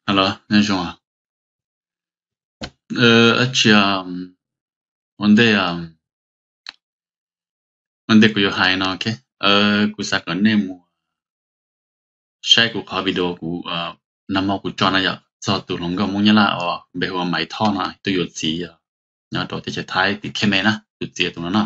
Hello, nyob zoo. Dab tsi, ua ntej, ua ntej kuv yuav hais no, kuv xav kom nej mus saib kuv qhov video kuv nag hmo kuv tso no yom, txog tus hluas nkauj Hmoob Nyab Laj uas npe hu ua Maiv Thoj no, tuaj yuav txiv nyob rau teb chaws Thaib tim Khe Me na, tus txiv tus no no.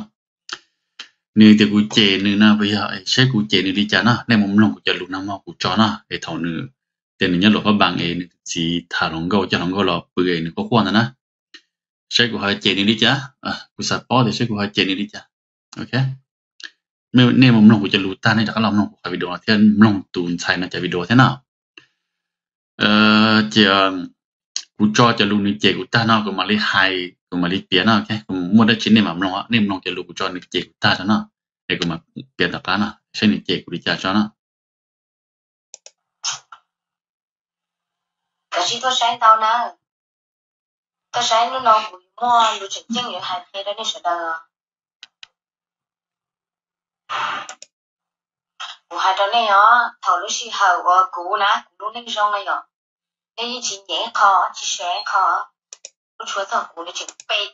Nws tias kuv cem nws no puas yog, saib kuv cem nws li cas no, nej mus mloog kuv cov lus nag hmo kuv tso no, es thaum nws tias nws nyob Luam Phab Npaas es nws tus txiv tham hluas nkauj, coj hluas nkauj los pw es nws quaj quaj ntawd na. Saib kuv ho cem nws li cas, kuv xav paub tias saib kuv ho cem nws li cas. Nej mus mloog kuv cov lus tag nej rov qab los mloog kuv qhov video thiab mloog tus ntxhais no cov video thiab na. Ces kuv tso cov lus nws cem kuv tag no kuv mam li hais, kuv mam li piav no, muaj dab tsi nej mam mloog, nej mloog cov lus kuv tso nws cem kuv tag tso no, es kuv mam piav tom qab no saib nws cem kuv li cas tso no. Koj tsis tuaj saib ntau na, tuaj saib hnub no kuv muaj lus tseem ceeb yuav hais qhia rau nej sawv daws. Kuv hais rau nej os, thaum lub sij hawm uas kuv na, kuv lub neej zoo na yom, nej yeej tsis nyiam ib qho, tsis share ib qho, lub tshuav txog kuv nws tseem pem.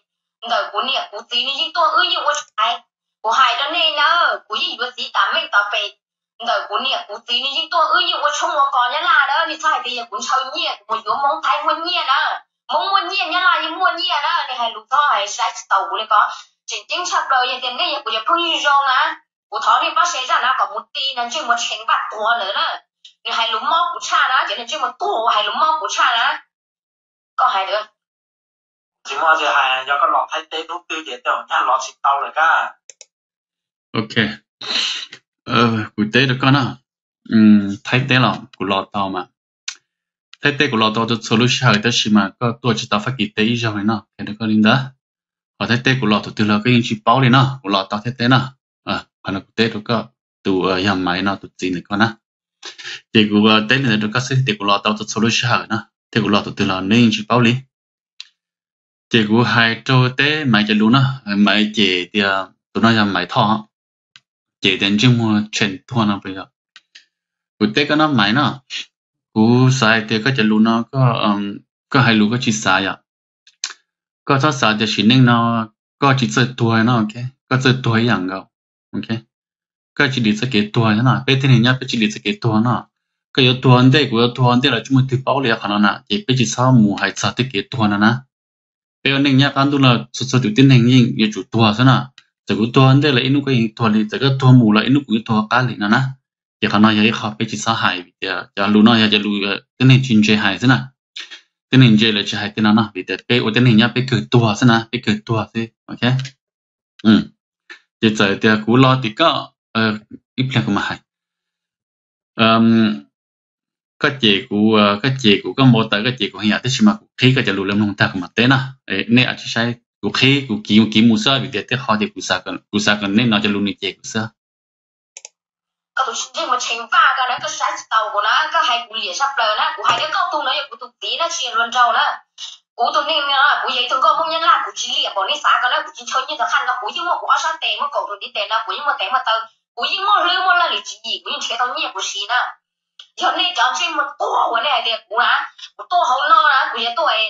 Ntawm kuv niam kuv txiv nws yeej tuaj wb yeej ua tshoob hais. Kuv hais rau nej na, kuv yeej yuav txiv tas meej tas pem. Ntawm kuv niam kuv txiv nws yeej tuaj wb yeej ua tshoob ua kos Nyab Laj na, nej txhob hais tias yog kuv ntshaw nyiaj kuv mus yuav Hmoob Thaib muaj nyiaj na. Hmoob muaj nyiaj Nyab Laj yeej muaj nyiaj na, nej hais lus txhob hais saib tsis taus kuv li ko. Tseem ceeb tshaj plaws yog tias nej yog kuv cov phooj ywg zoo na, kuv thov nej pab share zaj no kom mus ti no ntsej muag Tsheej Vaj tuag lawm na. Nws hais lus mob kuv tshaj na, cov ntsej muag tuag hais lus mob kuv tshaj na. Koj hais, tsis muaj hais, yog koj los Thaib teb hnub twg ces tej zaum nyab los tsis tau lawm kab. Ok, kuv teb rau koj na. Thaib teb los kuv los tau mas. Thaib teb kuv los tau txhua txhua lub sij hawm tab sis mas koj tuaj tsis tau Fab Kis teb ib zaug li no, hais rau koj li ntawd. Qhov Thaib teb kuv los tus twg los koj yeej tsis paub li no, kuv los tau Thaib teb na. Qhov no kuv teb rau koj, tus yog Maiv no tus txiv ntawm koj na. Ces kuv teb li ntawd rau koj xwb tias kuv los tau txhua txhua lub sij hawm na, thiab kuv los tus twg los neb yeej tsis paub li. Ces kuv hais rau teb Maiv cov lus na, Maiv ces tias tus no yog Maiv Thoj, ces tias ntsej muag Tsheej tuag no puas yog. Kuv teb koj no Maiv no, kuv xav hais tias koj cov lus no, koj hais lus koj tsis xav yom. Koj txhob xav tias sim neej no koj tsis txawj tuag no, koj txawj tuag ib yam nkaus. Koj tsis dim txoj kev tuag no, peb tib neeg nyob peb tsis dim txoj kev tuag no. Koj yuav tuag ntej kuv yuav tuag ntej los tsis muaj twg paub li qhov no na, ces peb tsis txhob mus hais txog tej kev tuag no na. Peb ua neej nyob qab ntuj no txhua txhua tus tib neeg yeej yuav tsum tuag xwb na. Txawm kuv tuag ntej los ib hnub koj yeej tuag li, txawm koj tuag mus los ib hnub kuv yuav tuag qab li no na. Ces qhov no yog ib qho peb tsis txhob hais vim tias cov lus no yog cov lus tib neeg tsis ntse hais xwb na. Tib neeg ntse lawv tsis hais tej no no vim tias peb ua tib neeg nyob peb kawg tuag xwb na, peb kawg tuag xwb, ok. Ces txawm tias kuv los tim koj, ib pliag kuv mam hais. Koj ces kuv, koj ces kuv, koj npau taws koj ces kuv heev yam, tab sis mas kuv qhib koj cov lus los mloog tag kuv mam teb na. Nej tsis saib, kuv qhib kuv kiv kiv mus xwb vim tias tej qhov tias kuv xav kom nej no cov lus nws ces kuv xwb. Koj tus ntsej muag Tsheej Vaj ko na, koj saib tsis taus kuv na, koj hais kuv liam sab plaws na, kuv hais tias koj tus no yog kuv tus txiv na, tsis yog luag nraug na. Kuv tus neeg no kuv yog ib tug nkauj Hmoob Nyab Laj, kuv tsis liam npaum nej xav ko na, kuv tsis ntshaw nyiaj txog qhaj no, kuv yeej muaj kuv ob sab tes, muaj kaum tus ntiv tes no, kuv yeej muaj tes muaj taw, kuv yeej muaj hlwb muaj laj lim tswv yim, kuv yeej nrhiav tau nyiaj kuv siv na. Yog nej cov ntsej muag tuag uas nej hais tias kuv na, kuv tuaj hauv no na, kuv yog tuaj,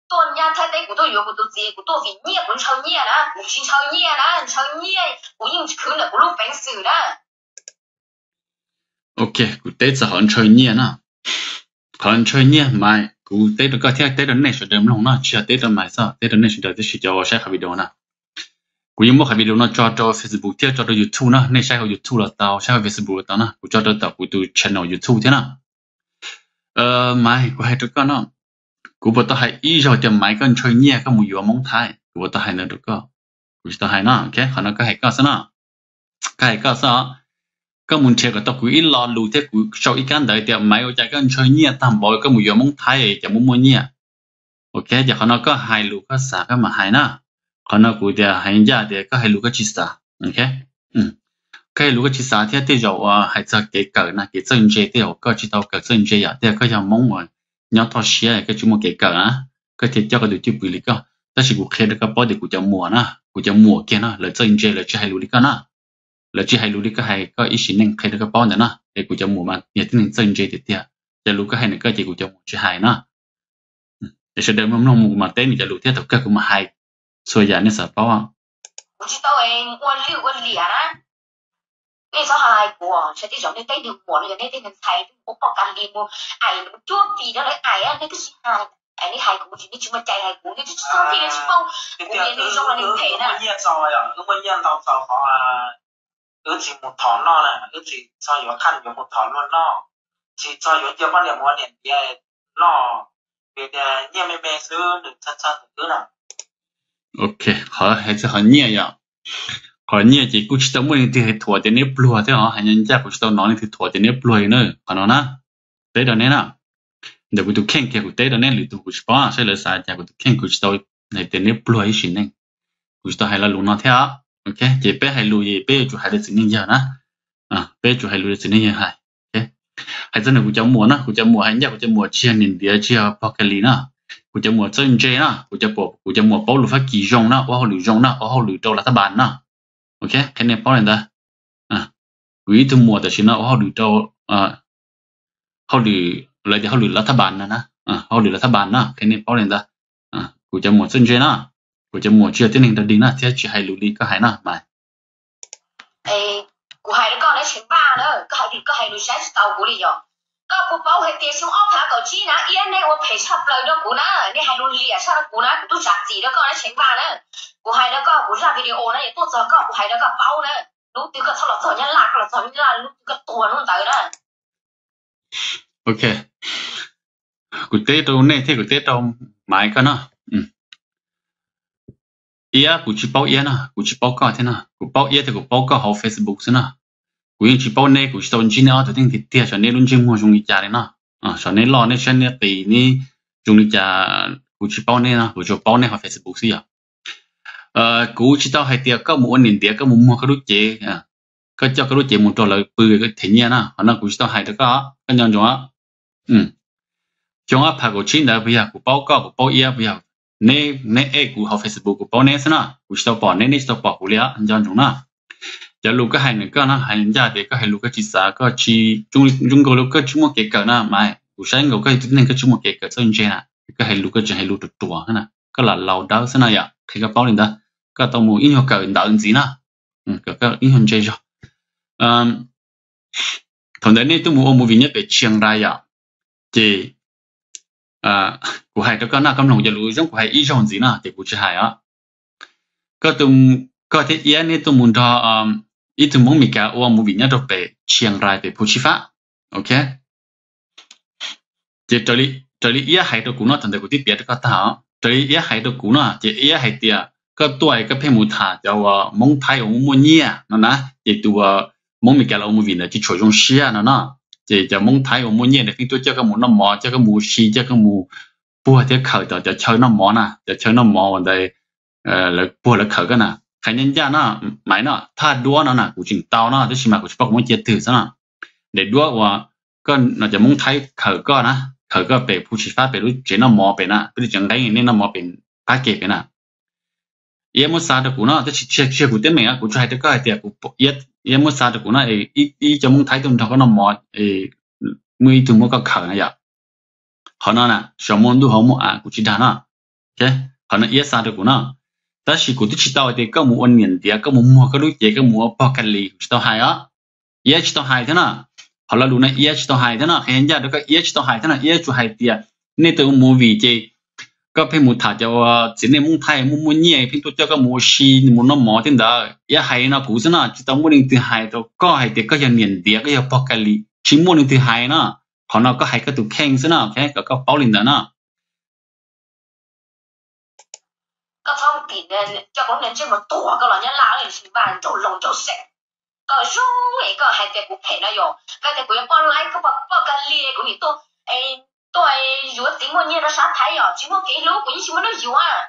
tuaj nyab Thaib teb, kuv tuaj yuav kuv tus txiv, kuv tuaj vim nyiaj, kuv ntshaw nyiaj na, kuv tsis ntshaw nyiaj na, ntshaw nyiaj kuv yeej khwv ntawm kuv lub peev xwm na. Ok, kuv teb txog qhov ntshaw nyiaj na. Qhov ntshaw nyiaj Maiv, kuv teb rau koj thiab teb rau nej sawv daws mloog na, tsis yog teb rau Maiv xwb, teb rau nej sawv daws tab sis cov uas saib qhov video na. Kuv yeej muab qhov video no tso rau Facebook thiab tso rau YouTube na, nej saib hauv YouTube los tau, saib hauv Facebook los tau na, kuv tso rau tom kuv tus channel YouTube thiab na. Maiv, kuv hais rau koj no, kuv puas tau hais ib zaug tias Maiv koj ntshaw nyiaj koj mus yuav Hmoob Thaib, kuv puas tau hais ntawd rau koj? Kuv tsis tau hais no, ok, qhov no koj hais koj xwb no. Koj hais koj xwb os. Koj mus nrhiav kom tau kuv ib lo lus thiab kuv sau ib kab ntawv tias Maiv ua cas koj ntshaw nyiaj tag npaum koj mus yuav Hmoob Thaib cov muaj muaj nyiaj. Ok, ces qhov no koj hais lus koj xav koj mam hais na. Qhov no kuv tias hais ncaj tias koj hais lus koj tsis xav, ok. Koj hais lus koj tsis xav thiab tej zaum uas hais txog kev kawm na, kev txawj ntse, tej zaum koj tsis tau kawm txawj ntse yom, tej zaum koj yog Hmoob uas nyob toj siab koj tsis muaj kev kawm na, koj thiaj coj koj tus cwj pwm li koj. Tab sis kuv qhia rau koj paub tias kuv cov muam na, kuv cov muam kiag no lawv txawj ntse lawv tsis hais lus li koj na. Lawv tsis hais lus li koj hais, koj ib sim neej qhia rau koj paub ntawd na, es kuv cov muam mas yog tib neeg txawj ntse tiag tiag. Cov lus koj hais ntawm koj ces kuv cov muam tsis hais na. Es sawv daws mloog mloog mus kuv mam teb nws cov lus thiab thaum kawg kuv mam hais txhua yam nej xav paub. Kuv tsis tau ua lwj ua liam na. Nej txhob hais kuv, sawv daws zaum nej teb nws muam los yog nej tej ntxhais mus ua poj kas lis mus aim mus cuab tis rau lawv aim, nej twb tsis hais. Es nej hais kuv ces nej tsis muaj cai hais kuv, nej tsis txhob thiaj nej tsis paub kuv niam nws zoo los nws phem na. Wb muaj nyiaj ntau txaus qhov wb tsis mus thov noj na, wb tsis txog yuav khaj yuav mus thov luag noj, tsis txog yuav cia poj niam mus ua niam ntiav noj, vim tias nyiaj me me xwb nws txhawj txhawj tus wb na. Ok, qhov hais txog qhov nyiaj yom, qhov nyiaj ces kuj tsis tau muaj leej twg hais thuam tias neb pluag thiab os, hais ncaj ncaj kuv tsis tau hnov leej twg thuam tias neb pluag li na, qhov no na. Teb rau neb na, ntawm kuv tus kheej kiag kuv teb rau neb, lwm tus kuv tsis paub saib lawv xav cas, kuv tus kheej kuv tsis tau hais tias neb pluag ib sim neej, kuv tsis tau hais lo lus no thiab. Ok, ces peb hais lus ces peb yuav tsum hais rau txiv neej yawg na, peb yuav tsum hais lus rau txiv neej yawg hais. Hais txog nws kuv cov muam na, kuv cov muam hais ncaj kuv cov muam tsis yog niam ntiav tsis yog pog ka li na, kuv cov muam txawj ntse na, kuv cov muam paub lus Fab Kis zoo na, ua hauj lwm zoo na, ua hauj lwm rau lav thab npas na. Ok, qhia nej paub li ntawd. Kuv ib tug muam tam sim no ua hauj lwm rau hauj lwm, lawv tias hauj lwm lav thab npas no na, hauj lwm lav thab npas na, qhia nej paub li ntawd. Kuv cov muam txawj ntse na, kuv cov muam tsis yog tib neeg dog dig na thiab tsis hais lus li koj hais na mas. Kuv hais rau koj na Tsheej Vaj na, koj hais lus saib tsis tau kuv li yog. Koj puas paub hais tias xyoo ob phav kaum tsib na Iab neb ua phem tshaj plaws rau kuv na, neb hais lus liam tshaj rau kuv na, kuv twb zam txim rau koj na Tsheej Vaj na. Kuv hais rau koj, kuv zaj video na yuav tuaj txog koj, kuv hais rau koj paub na. Hnub twg koj txhob los txog Nyab Laj, koj los txog Nyab Laj hnub twg koj tuag hnub ntawd na. Ok, kuv teb rau nej thiab kuv teb rau Maiv koj no. Iab kuv tsis paub Iab no, kuv tsis paub koj thiab no, kuv paub Iab thiab kuv paub koj hauv Facebook xwb no. Kuv yeej tsis paub neb, kuv tsis tau ntsib neb ob tug teej tiag tiag, xyov neb lub ntsej muag zoo li cas li no, xyov neb loj neb siab neb qis neb zoo li cas, kuv tsis paub neb no, kuv tsuas paub neb hauv Facebook xwb yom. Kuv tsis tau hais tias koj mus ua niam ntiav koj mus muag koj lub cev, koj coj koj lub cev mus rau lawv pw them nyiaj na, qhov no kuv tsis tau hais rau koj, koj nco ntsoov. Xyoo ob phav kaum tsib ntawd puas yog kuv paub koj kuv paub Iab puas yog? Neb, neb add kuv hauv Facebook kuv paub neb xwb na, kuv tsis tau pom neb, neb tsis tau pom kuv li, nco ntsoov na. Cov lus koj hais nws koj no hais ncaj tias koj hais lus koj tsis xav, koj tsis, zoo nkaus li koj tsis muaj kev kawm na Maiv, kuv saib nkaus koj yog tus neeg koj tsis muaj kev kawm txawj ntse na, koj hais lus koj tseem hais lus ruam ruam na, koj lam laus dawb xwb na yom, qhia koj paub li ntawd, koj tau mus ib nyuag kawm ntawv ntxiv na, kom koj ib nyuag ntse zog. Thaum ntawd nej tuaj mus ua movie nyob pem Tshias Nrais yom, ces kuv hais rau koj na, koj mloog cov lus zoo kuv hais ib zaug ntxiv no ces kuv tsis hais os. Koj, koj thiab Iab neb tuaj mus nrog ib tug Hmoob Mes Kas ua movie nyob rau pem Tshias Nrais pem Phu Tshib Fab, ok. Ces raws li Iab hais rau kuv no, thaum ntawd kuv twb piav rau koj tag os, raws li Iab hais rau kuv no ces Iab hais tias koj tuaj koj pheej mus tham cov uas Hmoob Thaib uas muaj muaj nyiaj no na, ces tus uas Hmoob Mes Kas los ua movie ntawd tsis tshua zoo siab no no. Ces cov Hmoob Thaib uas muaj nyiaj ntawd pheej tuaj coj koj mus noj mov, coj koj mus ua si, coj koj mus puag thiab khaws tom cov chaw noj mov na, cov chaw noj mov uas ntawd lawv puag lawv khaws koj na. Hais ncaj ncaj no, Maiv no, thaj duab no na kuv tseem tau no, tab sis mas kuv tsis paub kuv muab cia twg xwb no. Daim duab uas koj no cov Hmoob Thaib khaws koj na, khaws koj pem Phu Tshib Fab pem lub tsev noj mov pem na, peb tseem nqeeb nej noj mov pem qab ke pem na. Iab muab xa rau kuv no, tab sis tsis yog kuv teeb meem, kuv tsuas hais rau koj hais tias kuv, Iab muab xa rau kuv no, ib cov Hmoob Thaib tuaj nrog koj noj mov, muaj ib tug muab koj khaws na yom. Qhov no na, saum muaj ntuj hauv muaj av, kuv tsis dag no. Qhov no Iab xa rau kuv no. Tab sis kuv twb tsis tau hais tias koj mus ua niam ntiav, koj mus muag koj lub cev, koj mus ua pog Kali, kuv tsis tau hais os. Iab tsis tau hais thiab no. Qhov lo lus no Iab tsis tau hais thiab no, qhia ncaj rau koj, Iab tsis tau hais thiab no. Iab tsuas hais tias nej tus movie ces koj pheej mus tham cov txiv neej Hmoob Thaib muaj muaj nyiaj pheej tuaj coj koj mus ua si mus noj mov thiab ntawd. Iab hais no kuv xwb no, tsis tau muaj leej twg hais rau koj hais tias koj yog niam ntiav, koj yog pog Kali, tsis muaj leej twg hais no. Qhov no koj hais koj tus kheej xwb no, ok, kom koj paub li ntawd no. Koj txhob mus tim coj koj lub niag ntsej muag tuag koj los Nyab Laj, nraug loog nraug xeem. Koj zoo es koj hais tias kuv phem no yom, koj tias kuv yog poj laib, koj poj Kali, kuv nim tuaj, tuaj yuav txiv muaj nyiaj rau sab Thaib yom, tsis muaj kev hlub kuv yeej tsis muaj neeg yuav.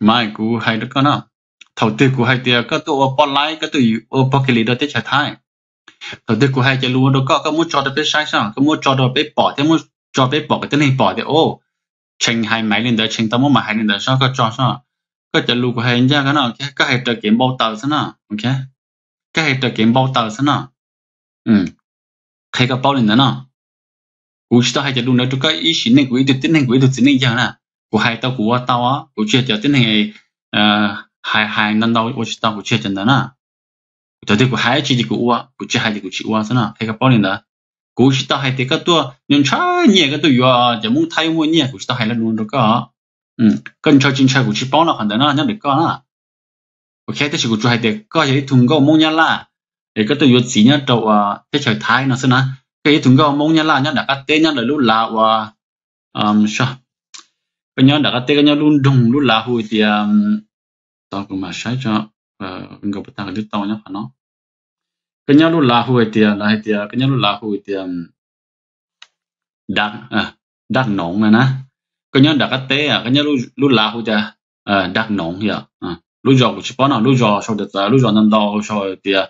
Mas kuv hais rau koj no, thaum twg kuv hais tias koj tuaj ua poj laib, koj tuaj ua pog Kali rau teb chaws Thaib? Thaum twg kuv hais cov lus rau koj, koj muab tso rau peb saib soj, koj muab tso rau peb pom thiab muab tso peb pom kom tib neeg pom tias o, Tsheej hais Maiv li ntawd, Tsheej tau muab Maiv hais li ntawd soj, koj tso soj. Koj cov lus kuv hais ncaj koj no, koj hais raws kev npau taws xwb no, ok, koj hais raws kev npau taws xwb no. Qhia koj paub li ntawd no. Kuv tsis tau hais cov lus ntawd rau koj ib sim neej, kuv ib tug tib neeg, kuv ib tug txiv neej yawg na. Kuv hais tau kuv ua tau os, kuv tsis yog cov tib neeg hais hais ntau ntau ua tsis tau, kuv tsis yog cov ntawd na. Thaum twg kuv hais dab tsi ces kuv ua, kuv tsis hais ces kuv tsis ua xwb no, qhia koj paub li ntawd. Kuv tsis tau hais tias koj tuaj ntshaw nyiaj koj tuaj yuav cov Hmoob Thaib muaj nyiaj, kuv tsis tau hais lo lus rau koj. Koj ntshaw tsis ntshaw kuv tsis paub no, qhov ntawd no nyob ntawm koj na. Ok, tab sis kuv tsuas hais tias koj yog ib tug nkauj Hmoob Nyab Laj es koj tuaj yuav txiv nyob rau teb chaws Thaib no xwb na. Koj yog ib tug nkauj Hmoob Nyab Laj nyob nram qab teb nyob lawv lub lav uas, koj nyob nram qab teb, koj nyob lub nroog lub lav hu tias, tos kuv mam saib tso, nkauj puas tag twb tau nyob qhov no. Koj nyob lub lav hu hais tias, lawv hais tias koj nyob lub lav hu tias Daj Noov na na. Koj nyob nram qab teb, koj nyob lub lav hu tias Daj Noov yom. Lub zos kuv tsis paub no, lub zos sau tias, lub zos ntau ntau sau tias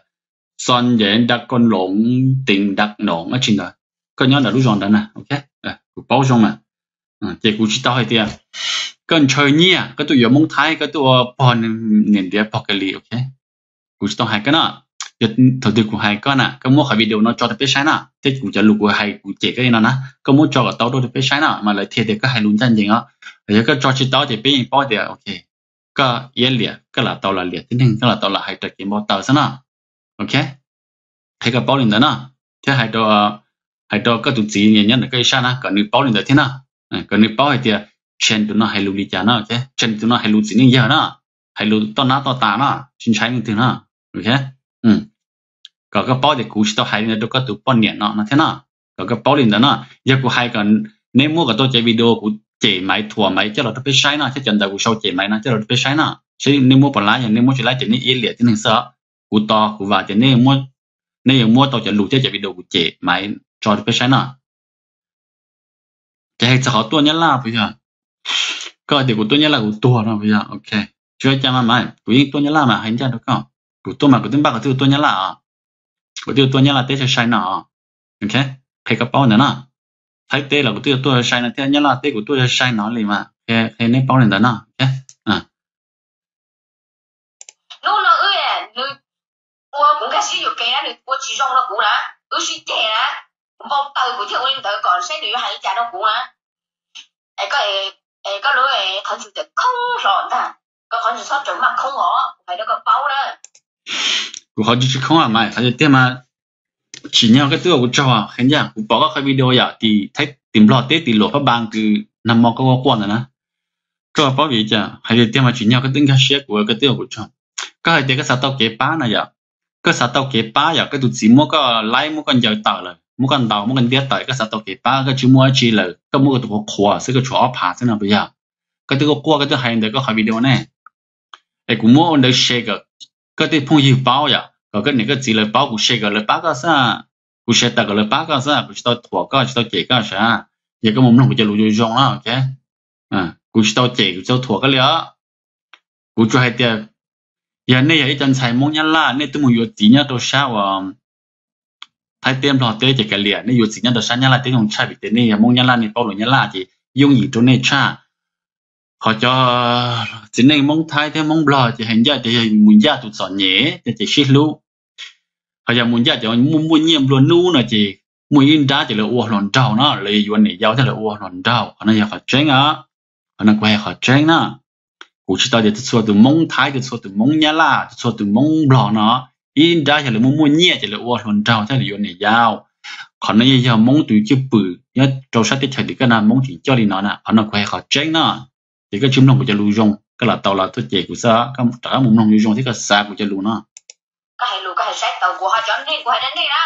Xon Nce Daj Koj Loov Teev Daj Noov dab tsi ntawd. Koj nyob nram lub zos ntawd na, ok, kuv paub zoo mas. Ces kuv tsis tau hais tias koj ntshaw nyiaj koj tuaj yuav Hmoob Thaib, koj tuaj ua pog niam ntiav pog Kali, ok. Kuv tsis tau hais koj no. Yog thaum twg kuv hais koj na, koj muab qhov video no tso rau peb saib na, thiab kuv cov lus kuv hais kuv cem koj li no na, koj muab tso kom tau rau peb saib na, mas lawv thiaj tias koj hais lus ncaj ncees os. Yog koj tso tsis tau ces peb yeej paub tias, ok, koj iab liam, koj lam tau lam liam tib neeg, koj lam tau lam hais raws kev npau taws xwb no. Ok, qhia koj paub li ntawd no, thiab hais rau koj tus txiv nyob ntawm koj ib sab na, kom nws paub li ntawd thiab na. Kom nws paub hais tias Tshee tus no hais lus li cas no, ok, Tshee tus no hais lus txiv neej yawg na, hais lus toj nab toj tas no, tsis ntshai leej twg no, ok. Kom koj paub tias kuv tsis tau hais li ntawd rau koj tus poj niam no no thiab no. Kom koj paub li ntawd no. Yog kuv hais kom neb muab kom tau cov video kuv cem Maiv, thuam Maiv coj los rau peb saib no, thiab cov ntawd kuv sau cem Maiv no coj los rau peb saib no, saib neb muab puas laib, yog neb muab tsis laib ces neb iab liam tib neeg xwb os. Kuv tos kuv vam tias neb yuav muab tau cov lus thiab cov video kuv cem Maiv tso rau peb saib no. Ces hais txog qhov tuaj Nyab Laj puas yog? Koj hais tias kuv tuaj Nyab Laj kuv tuag no puas yog? Ok, tsis ua cas mas Maiv, kuv yeej tuaj Nyab Laj mas, hais ncaj rau koj, kuv tuaj mas kuv twb npaj kom twb tuaj Nyab Laj os. Kuv twb tuaj Nyab Laj teb sai sai no. Ok, qhia koj paub ntawd no. Thaib teb los kuv twb tuaj sai sai no thiab, Nyab Laj teb kuv tuaj sai sai no li mas, qhia neb paub li ntawd no. Ok. Hnub no wb, nws ua kuv nkag siab yuam kev na, nws ua tsis zoo rau kuv na, wb sib ceg na, npau taws kuv thiaj ua li ntawd kom saib nws yuav hais li cas rau kuv na. Es koj lub qhov ntsws tawm khoob hlo ntag, koj qhov ntsws txhob tseem maj khoob os, kuv hais rau koj paub na. Kuv qhov ntsws tsis khoob mas, qhov tiag mas tsim nyog koj twb ua kuv tsaug, qhia ncaj, kuv pom koj qhov video yom, tim Thaib, tim Nplog teb tim Luam Phab Npas kws nag hmo koj quaj quaj ntawd na. Koj paub vim cas? Hais tiag tiag mas tsim nyog koj twb nkag siab kuv, koj twb ua kuv tsaug. Koj hais tias koj xav tau kev pab no yom, koj xav tau kev pab yom, koj tus txiv muab koj laib, muab koj ncaws tawm lawm, muab koj ntaus, muab koj ntiab tawm, koj xav tau kev pab, koj tsis muaj dab tsi lawm, koj muab koj tus qhuav qhuav xwb, koj tshuav ob phav xwb no puas yog? Koj twb quaj quaj, koj twb hais ntawd koj qhov video ne. Es kuv muab ua ntawd share kom koj tej phooj ywg paub yom, kom koj niam koj txiv lawv paub, kuv share kom lawv pab koj xwb. Kuv share tawm kom lawv pab koj xwb, kuv tsis tau thuam koj, tsis tau cem koj sav. Yog koj mus mloog kuv cov lus zoo zoo na, ok. Kuv tsis tau cem, kuv tsis tau thuam koj li os. Kuv tsuas hais tias yog nej yog ib co ntxhais Hmoob Nyab Laj, nej twb mus yuav txiv nyob rau sab uas Thaib teb Nplog teb ces kav liam, nej yuav txiv nyob rau sab Nyab Laj teb zoo tshaj vim tias nej yog Hmoob Nyab Laj, nej paub lus Nyab Laj ces yooj yim rau nej tshaj. Qhov cov txiv neej Hmoob Thaib thiab Hmoob Nplog ces hais ncaj tias yog mus ncaj tus txom nyem ces sib hlub. Ho yog mus ncaj cov muaj muaj nyiaj nplua nuj no ces muaj ib nrab ces lawv ua hluas nraug no, lawv yuav niam yau thiab lawv ua hluas nraug, qhov no yog qhov tseeb os. Qhov no kuv hais qhov tseeb na. Kuv tsis tau tias txhua tus Hmoob Thaib, txhua tus Hmoob Nyab Laj, txhua tus Hmoob Nplog no, ib nrab yog lawv muaj muaj nyiaj ces lawv ua hluas nraug thiab lawv yuav niam yau. Qhov no yeej yog Hmoob tus cwj pwm nyob rau sab teb chaws tim koj na, Hmoob tseem coj li no na. Qhov no kuv hais qhov tseeb na. Ces koj tsis mloog kuv cov lus zoo, koj lam tau los tuaj cem kuv xwb, koj rov qab mus mloog lus zoo thiab koj xav kuv cov lus no. Koj hais lus koj hais saib taus kuv ho cov neeg, kuv hais rau nej na.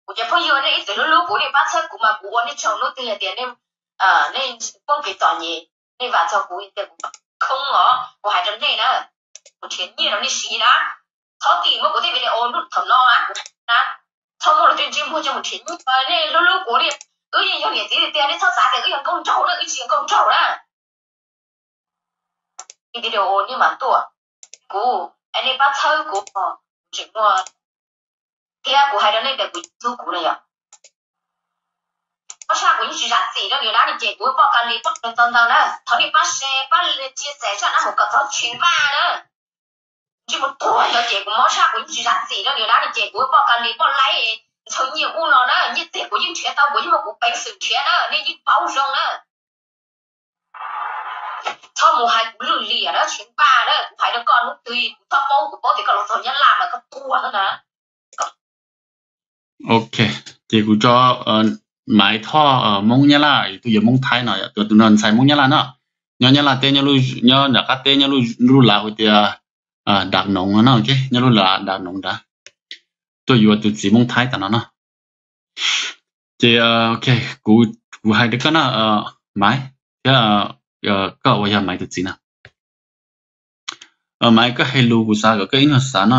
Kuv cov phooj ywg nej ib txwm hlub hlub kuv, nej pab txhawb kuv mas kuv ua nej tsaug hnub twg hais tias nej, nej poob kev txom nyem, nej vam txog kuv tias kuv khoob os, kuv hais rau nej na. Kuv nrhiav nyiaj rau nej siv na. Txhob tim muab kuv tej video hnub thaum no na, kuv na, txhob muab luag tej ntsej muag coj mus nrhiav nyiaj. Nej hlub hlub kuv li, wb yeej yog niam txiv tiag tiag, nej txhob xav tias wb yog nkauj nraug na, wb tsis yog nkauj nraug na. Video nej mam tuaj, kuv, es nej pab txhawb kuv, tseem muaj, thiab kuv hais rau nej tias kuv hlub kuv na yom. Mob sab kuv yeej tsis zam txim rau niam dab ni ces kuv poj ka li poj ka tau ntau na. Thov nej pab share, pab chia sẻ zaj dab mus kom txog tshee vaj na. Ntsej muag tuag ntawd ces kuv mob sab kuv yeej tsis zam txim rau niam dab ni ces kuv poj ka li poj laib, thaum nyiaj ub no na, nyiaj tiag kuv yeej nrhiav tau, kuv yeej muaj kuv peev xwm nrhiav na, nej yeej paub zoo na. Txhob mus hais kuv lwj liam na, tsis npaj na, kuv hais rau koj hnub twg kuv txhob paub, kuv paub tias koj los txog Nyab Laj mas koj tuag na. Ok, ces kuv tso Maiv Thoj Hmoob Nyab Laj, tus yuav Hmoob Thaib no, tus no ntxhais Hmoob Nyab Laj no, nyob Nyab Laj teb, nyob nram qab teb, nyob lub lav hu tias Dak Noov no, nyob lub lav Dak Noov nrad, tuaj yuav tus txiv Hmoob Thaib tas no no. Ces ok, kuv hais rau koj na, Maiv, thiab koj uas yog Maiv tus txiv na. Maiv, koj hais lus kuv xav kom koj ib nyuag xav no,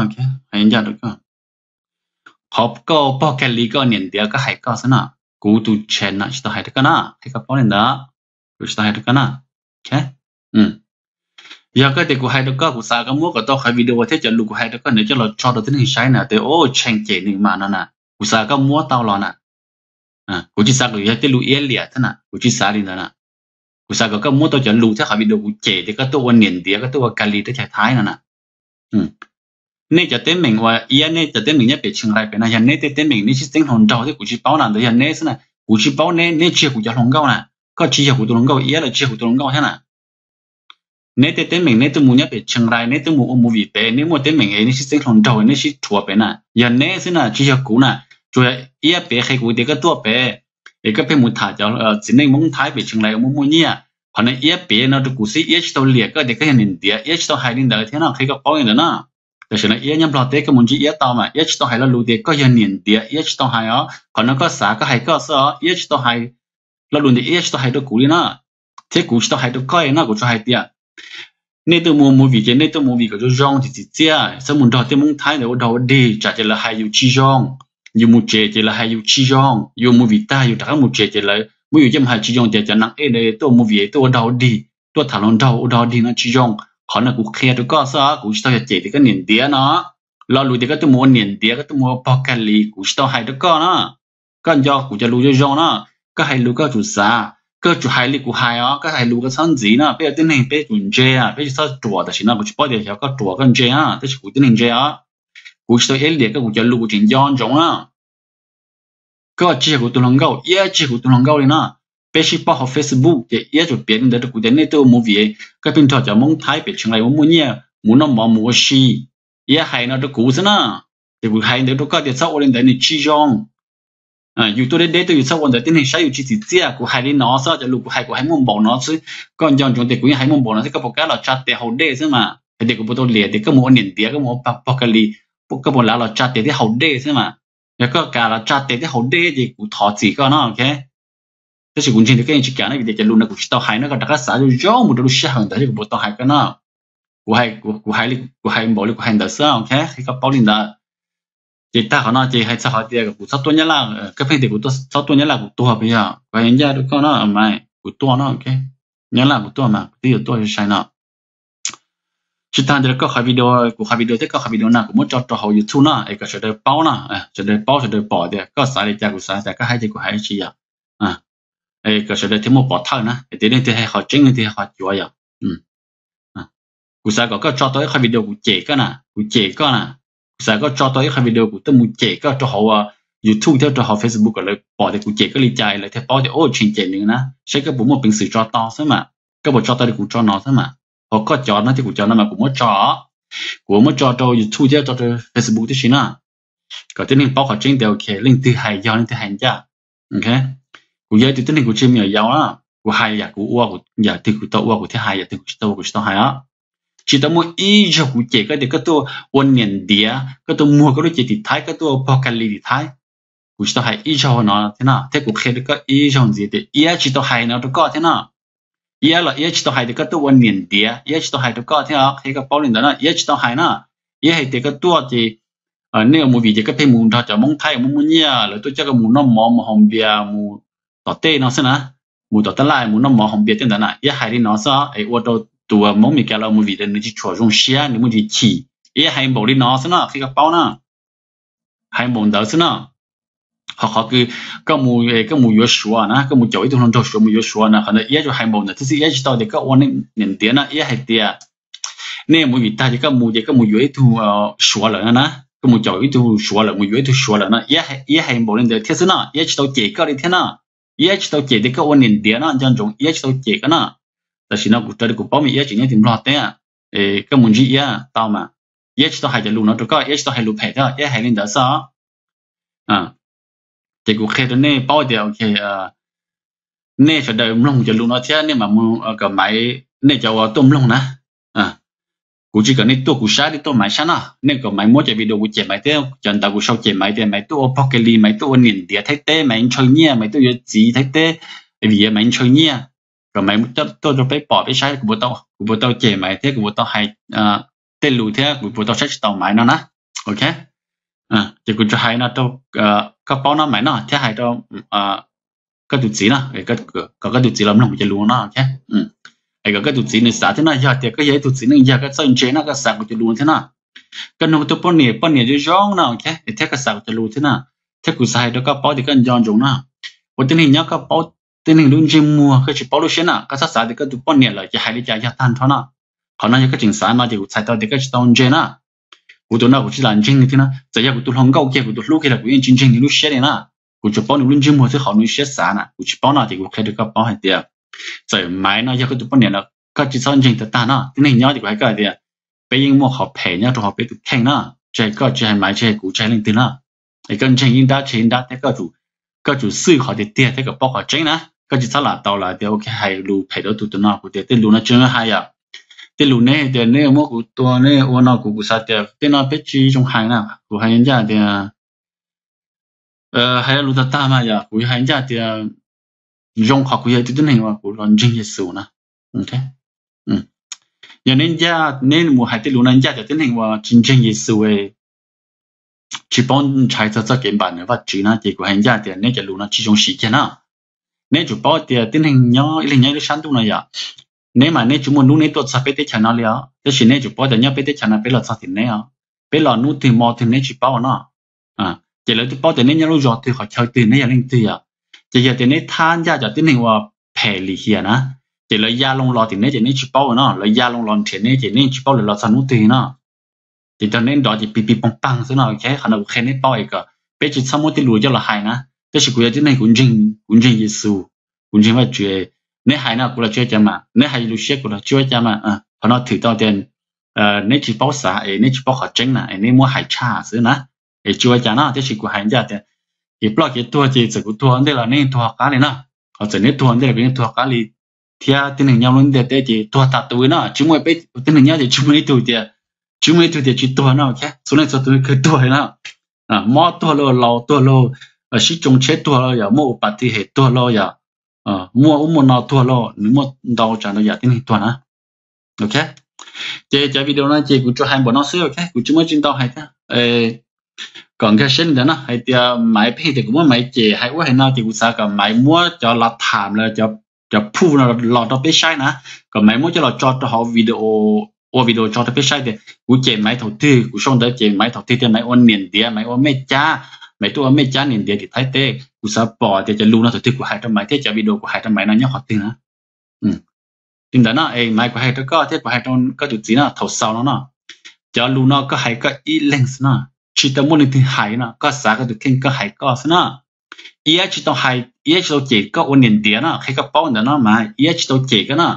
hais ncaj rau koj. Qhov koj pog Kali koj niam ntiav koj hais koj xwb na, kuv tus channel tsis tau hais rau koj na, qhia koj paub li ntawd, kuv tsis tau hais rau koj na. Yog koj tias kuv hais rau koj, kuv xav koj muab kom tau qhov video thiab cov lus kuv hais rau koj ntawd coj los tso rau tib neeg saib na, tias o Tsheej cem nws mas no na, kuv xav koj muab tau los na. Kuv tsis xav kom yog tej lus iab liam thiab na, kuv tsis xav li ntawd na. Kuv xav kom koj muab tau cov lus thiab qhov video kuv cem tias koj tuaj ua niam ntiav, koj tuaj ua Kali teb chaws Thaib no na. Nej cov teeb meem uas iab, nej cov teeb meem nyob pem Tsheej Rais pem no, yog neb tej teeb meem neb sib txeeb hluas nraug thiab kuv tsis paub na, ntawd yog neb xwb na, kuv tsis paub neb, neb tsis yog kuv cov hluas nkauj na, koj tsis yog kuv tus hluas nkauj, iab los tsis yog kuv tus hluas nkauj thiab na. Neb tej teeb meem neb tuaj mus nyob pem Tsheej Rais, neb tuaj mus ua movie pem, neb muaj teeb meem es neb sib txeeb hluas nraug, neb sib rhuav pem na, yog neb xwb na, tsis yog kuv na. Tsuas iab pem qhia kuv tias koj tuaj pem es koj pheej mus tham cov txiv neej Hmoob Thaib pem Tsheej Rais muaj muaj nyiaj. Qhov no iab pem no rau kuv xwb, iab tsis tau liam koj tias koj yog niam ntiav, iab tsis tau hais li ntawd thiab no, qhia koj paub li ntawd na. Tam sim no iab nyob Nplog teb, koj mus ntsib iab tau mas iab tsis tau hais lo lus tias koj yog niam ntiav, iab tsis tau hais os. Qhov no koj xav koj hais koj xwb os, iab tsis tau hais lo lus ntawd, iab tsis tau hais rau kuv li na. Thiab kuv tsis tau hais rau koj no, kuv tsuas hais tias nej tuaj mus movie ces nej tuaj mus movie kom zoo zoo txiv txiv txiaj, txhob mus nrog tej Hmoob Thaib ntawd ua dog ua dig, tsam ces lawv hais yus tsis zoo, yus mus tsev ces lawv hais yus tsis zoo, yus movie tag yus rov qab mus tsev ces lawv muab yus coj mus hais tsis zoo tias cov nas ej ntawd tuaj movie tuaj ua dog ua dig, tuaj tham hluas nraug ua dog ua dig no tsis zoo. Qhov no kuv qhia rau koj xwb, kuv tsis tau yog cem tias koj niam ntiav no. Lo lus tias koj tuaj mus ua niam ntiav, koj tuaj mus ua pog Kali, kuv tsis tau hais rau koj na. Koj nco kuv cov lus zoo zoo na, koj hais lus koj tsum xav, koj tsum hais li kuv hais os, koj hais lus koj txhob ntxiv na, peb ua tib neeg peb tsum ntse, peb tsis txhob ruam, tam sim no kuv tsis paub tias xyov koj ruam koj ntse na, tab sis kuv tib neeg ntse os. Kuv tsis tau iab liam koj, kuv cov lus kuv tseem nco ntsoov na. Koj tsis yog kuv tus hluas nkauj, iab tsis yog kuv tus hluas nkauj li na. Peb sib paub hauv Facebook ces iab tsuas piav li ntawd rau kuv tias nej tuaj ua movie, koj pheej nrog cov Hmoob Thaib pem Tsheej Rais muaj muaj nyiaj mus noj mov mus ua si. Iab hais no rau kuv xwb na. Ces kuv hais ntawd rau koj tias txhob ua li ntawd nws tsis zoo. Yus tuaj deb deb tuaj yus txhob ua ntawd, tib neeg saib yus tsis txim txiaj. Kuv hais li no xwb, cov lus kuv hais kuv hais muaj npaum no xwb. Koj nco ntsoov tias kuv yeej hais muaj npaum no xwb, koj puas kam los tsa tes haus dej xwb mas. Hais tias kuv puas tau liam tias koj mus ua niam ntiav, koj mus ua pog Kali, koj puas kam los tsa tes thiab haus dej xwb mas. Yog koj kam los tsa tes thiab haus dej ces kuv thov txim koj no, ok. Tab sis kuv ntseeg tias koj yeej tsis kam no, vim tias cov lus no kuv tsis tau hais no, koj rov qab xav zoo zoo mus rau lub sij hawm ntawd thiab kuv puas tau hais koj no. Kuv hais, kuv hais li, kuv hais npaum li kuv hais ntawd xwb, ok, qhia koj paub li ntawd. Ces tag qhov no ces hais txog qhov tias kuv txhob tuaj Nyab Laj, koj pheej tias kuv txhob tuaj Nyab Laj kuv tuag puas yog? Kuv hais ncaj rau koj no, Maiv, kuv tuaj no, ok. Nyab Laj kuv tuaj mas kuv twb yuav tuaj sai no. Tsis tag ntawd, koj qhov video, kuv qhov video thiab koj qhov video na kuv muab tso rau hauv YouTube no es kom sawv daws paub no, sawv daws paub sawv daws pom tias koj xav li cas kuv xav li cas, koj hais ces kuv hais tsis yog. Es kom sawv daws thiaj muaj pov thawj na, es tias leej twg hais qhov tseeb leej twg hais qhov cuav yom. Kuv xav kom koj tso tau ib qhov video kuv cem koj na, kuv cem koj na. Kuv xav koj tso tau ib qhov video kuv tuaj mus cem koj rau hauv YouTube thiab rau hauv Facebook kom lawv pom tias kuv cem koj li cas lawv thiaj paub tias o Tsheej cem nws na, saib koj puas muaj peev xwm tso tau xwb mas. Koj puas tso tau li kuv tso no xwb mas. Ho koj cov no thiab kuv cov no mas kuv muab tso, kuv muab tso rau YouTube thiab tso rau Facebook tib si na, kom tib neeg paub qhov tseeb tias ok leej twg hais yog leej twg hais ncaj. Kuv yog ib tug tib neeg kuv tsis me nyuam yaus na, kuv hais yam kuv ua, yam twg kuv tau ua kuv thiaj hais, yam twg kuv tsis tau ua kuv tsis tau hais os. Tsis tau muaj ib zaug kuv cem koj tias koj tuaj ua niam ntiav, koj tuaj muag koj lub cev tim Thaib, koj tuaj ua pog Kali tim Thaib. Kuv tsis tau hais ib zaug no thiab no, thiab kuv qhia rau koj ib zaug ntxiv tias iab tsis tau hais no rau koj thiab no. Iab los iab tsis tau hais tias koj tuaj ua niam ntiav, iab tsis tau hais rau koj thiab, qhia koj paub li ntawd na, iab tsis tau hais na. Iab hais tias koj tuaj ces nej ua movie ces koj pheej mus nrog cov Hmoob Thaib muaj muaj nyiaj, lawv tuaj coj koj mus noj mov mus haus npias mus tom tej no xwb na, mus tom tab laj mus noj mov haus npias tej ntawd na. Iab hais li no xwb es ua rau tus Hmoob Meskas los movie nws tsis tshua zoo siab, nws muaj ntsis chim. Iab hais npaum li no xwb na, qhia koj paub na. Hais npaum ntawd xwb na. Ho qhov kws koj mus, koj mus yuav Suav na, koj mus caum ib tug hluas nraug Suav mus yuav Suav na, qhov ntawd iab tsuas hais npaum ntawd thiab xwb, iab tsis tau tias koj ua niam ntiav na, iab hais tias nej mus vim tag ces koj mus ces koj mus yuav ib tug Suav lawm no na. koj mus caum ib tug Suav lawm, mus yuav ib tug Suav lawm no, iab hais npaum li ntawd thiab xwb no, iab tsis tau cem koj li thiab no. Iab tsis tau cem tias koj ua niam ntiav no, nco ntsoov, iab tsis tau cem koj no. Tam sim no kuv raws li kuv paub mas iab tseem nyob tim Nplog teb, koj mus ntsib iab tau mas. Iab tsis tau hais cov lus no rau koj, iab tsis tau hais lus phem thiab, iab hais li ntawd xwb os. Ces kuv qhia rau nej paub tias, ok, nej sawv daws mloog cov lus no thiab nej mam mus kom Maiv, nej cov uas tuaj mloog na, kuv tsis kom nej tuaj kuv sab, nej tuaj Maiv sab no, nej kom Maiv muab cov video kuv cem Maiv thiab cov ntawv kuv sau cem Maiv tias Maiv tuaj ua pog ke li, Maiv tuaj ua niam ntiav Thaib teb, Maiv ntshaw nyiaj, Maiv tuaj yuav txiv Thaj teb, vim Maiv ntshaw nyiaj, kom Maiv tuaj rau peb pom peb saib, kuv puas tau cem Maiv thiab kuv puas tau hais tej lus thiab kuv puas tau saib tsis taus Maiv no na. Ok, ces kuv tsuas hais no rau koj paub no Maiv no, thiab hais rau koj tus txiv no, kom koj tus txiv los mloog kuv cov lus no, es kom koj tus txiv nws xav thiab no, yog tias koj yog ib tug txiv neej yog koj txawj ntse no koj xav kuv cov lus thiab no, koj nug koj tus poj niam, poj niam zoo zoo no, ok, thiab koj xav kuv cov lus thiab no, thiab kuv xav hais rau koj paub tias koj nco ntsoov no, ua tib neeg nyob koj paub tib neeg lub ntsej muag, koj tsis paub lub siab na, koj txhob xav tias koj tus poj niam lawm ces hais li cas yog tag nrho no. Qhov no yog koj tseem xav no ces kuv txhais tau tias koj tsis tau ntse na. Kuv tus no kuv tsis lam ntseeg nws thiab na, txawm yog kuv tus hluas nkauj kiag kuv tus hlub kiag los kuv yeej tsis ntseeg nws lub siab li na. Kuv tsuas paub nws lub ntsej muag xwb, qhov nws lub siab xav na kuv tsis paub no, ces kuv qhia rau koj paub hais tias txawm Maiv no yog koj tus poj niam los koj tsis txhob ntseeg tag tag no. Tib neeg nyob ces kuv hais koj hais tias peb yeej muaj qhov phem nyob rau hauv peb tus kheej na, tsis hais koj, tsis hais Maiv, tsis hais kuv, tsis hais leej twg na. Es koj ntseeg ib nrab tsis ib nrab thiab koj tsum xwj qhov tiag tiag thiab kom paub qhov tseeb na. Koj tsis txhob lam tau lawm tias ok hais lus phem rau tus tus no, kuv tias tej lus no tsis hais yom. Tej lus neb hais tias neb muab kuv tua, neb ua no kuv, kuv xav tias tej no peb tsis zoo hais na. Kuv hais ncaj tias hais lus tag tag mas yog kuv hais ncaj tias zoo qhov kuv yog ib tug tib neeg uas kuv los ntseeg Yexus na. Yog neb ncaj, neb mus hais tej lus no ncaj cov tib neeg uas tsis ntseeg Yexus, tsis paub ntshai txog txoj kev npam nws Vajtswv na, ces kuv hais ncaj tias neb cov lus no tsis zoo siv kiag na. Neb tsum paub tias tib neeg nyob ib leeg nyob ib lub sab ntuj no yom, neb mas neb tsis muaj hnub neb tuaj txog peb teb chaws no li os, tab sis neb tsum paub tias nyob peb teb chaws no peb los txog tim neb os. Peb los hnub twg hmo twg neb tsis paub no. Ces lawv twb paub tias neb nyob lub zos twg qhov chaw twg neb yog leej twg yom. Ces yog tias neb thab ncaj cov tib neeg uas phem lim hiam na, ces lawv ya loo los tim neb ces neb tsis paub no, lawv ya loo los nrhiav neb ces neb tsis paub lawv los txog hnub twg no. Ces tag neb nrov ces pis pis poog paag xwb no. Qhov no kuv qhia neb paub es kom peb tsis txhob muab tej lus coj los hais na. Tab sis kuv yog tib neeg kuv ntseeg, kuv ntseeg Yexus, kuv ntseeg Vajtswv. Neb hais no kuv los tsis ua cas mas, neb hais lus siab kuv los tsis ua cas mas. Qhov no thwm tau tias neb tsis paub xav es neb tsis paub qhov tseeb na es neb muab hais tshaj xwb na, es tsis ua cas no. Tab sis kuv hais ncaj tias kev ploj kev tuag ces txawm kuv tuag ntej los neb tuag qab li na, ho txawm neb tuag ntej los kuv yeej tuag qab li, thiab tib neeg nyob lub ntiaj teb ces tuag tas tus no, tsis muaj peb tib neeg nyob ces tsis muaj ib tug tias, tsis muaj ib tug tias tsis tuag no. Txhua leej txhua tus kawg tuag li na. Mob tuag lauj, laus tuag lauj, sib tsoo tsheb tuag lauj, yog muaj ua pas ti hem tuag lauj, yog muaj ub muaj no tuag lauj, nws muaj ntau tsav ntau yam tib neeg tuag na. Ok, ces cov video no ces kuv tsuas hais npaum no xwb, ok, kuv tsis muaj tsis ntau hais thiab. Kom nkag siab li ntawd no, hais tias Maiv pheej tias kuv muab Maiv cem hais ub hais no ces kuv xav kom Maiv muab cov lav tham los cov phuj no los rau peb saib na, kom Maiv muab coj los tso rau hauv video, ua video tso rau peb saib tias kuv cem Maiv thaum twg, kuv sau ntawv cem Maiv thaum twg tias Maiv ua niam ntiav, Maiv ua mej cab, Maiv tuaj ua mej cab niam ntiav tim Thaib teb. Kuv xav pom tias cov lus no thaum twg kuv hais rau Maiv thiab cov video kuv hais rau Maiv no nyob qhov twg na. Li ntawd no es Maiv kuv hais rau koj thiab kuv hais rau koj tus txiv no thaum xaus no no, cov lus no koj hais koj ib leeg xwb no, tsis tau muaj leej twg hais no, koj xav koj tus kheej koj hais koj xwb no. Iab tsis tau hais, Iab tsis tau cem koj ua niam ntiav no, qhia koj paub ntawd no mas Iab tsis tau cem koj no.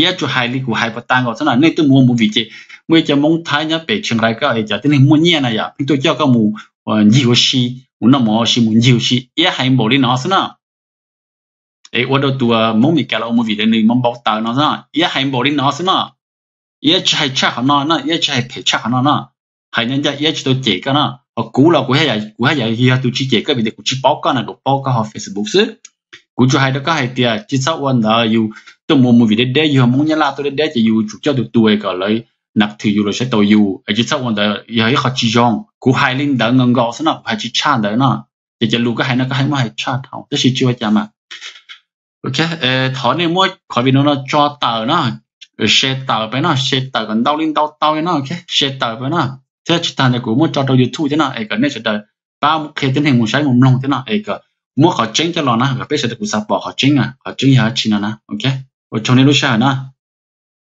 Iab tsuas hais li kuv hais puas tas nkaus xwb no. Nej tuaj mus ua movie ces muaj ib co Hmoob Thaib nyob pem Chiang Rai, koj cov tib neeg muaj nyiaj na yom, pheej tuaj coj koj mus ncig ua si, mus noj mov ua si, mus ncig ua si. Iab hais npaum li no xwb no. Es ua rau tus Hmoob Meskas los ua movie nws npau taws no xwb no. Iab hais npaum li no xwb no. Iab tsis hais tshaj qhov no no, Iab tsis hais phem tshaj qhov no no. Hais ncaj ncaj Iab tsis tau cem koj no. Ho kuv los kuv, kuv haj yam yog tus tsis cem koj vim tias kuv tsis paub koj na, kuv paub koj hauv Facebook xwb. Kuv tsuas hais rau koj hais tias tsis txhob ua ntawd, yus tuaj mus movie deb deb, yus Hmoob Nyab Laj tuaj deb deb ces yus tsum coj tus tus kom lawv nam thwm yus los saib taus yus, es tsis txhob ua ntawd, yog ib qho tsis zoo. Kuv hais li ntawd nkaus nkaus xwb no, kuv hais tsis tshaj ntawd no. Ces cov lus koj hais no koj hais muab hais tshaj dhau tab sis tsis ua cas mas. Ok, thov nej muab qhov video no tso tawm no, share tawm peb no, share tawm kom ntau li ntau tau li no, ok, share tawm peb no. Thiab tsis tag ntawd kuv muab tso rau YouTube thiab no es kom nej sawv daws pab qhia tib neeg mus saib mus mloog thiab no es kom muab qhov tseeb coj los na, kom peb sawv daws kuv xav pom qhov tseeb na, qhov tseeb yog dab tsi no na. Ok, ua tsaug nej lub sij hawm na.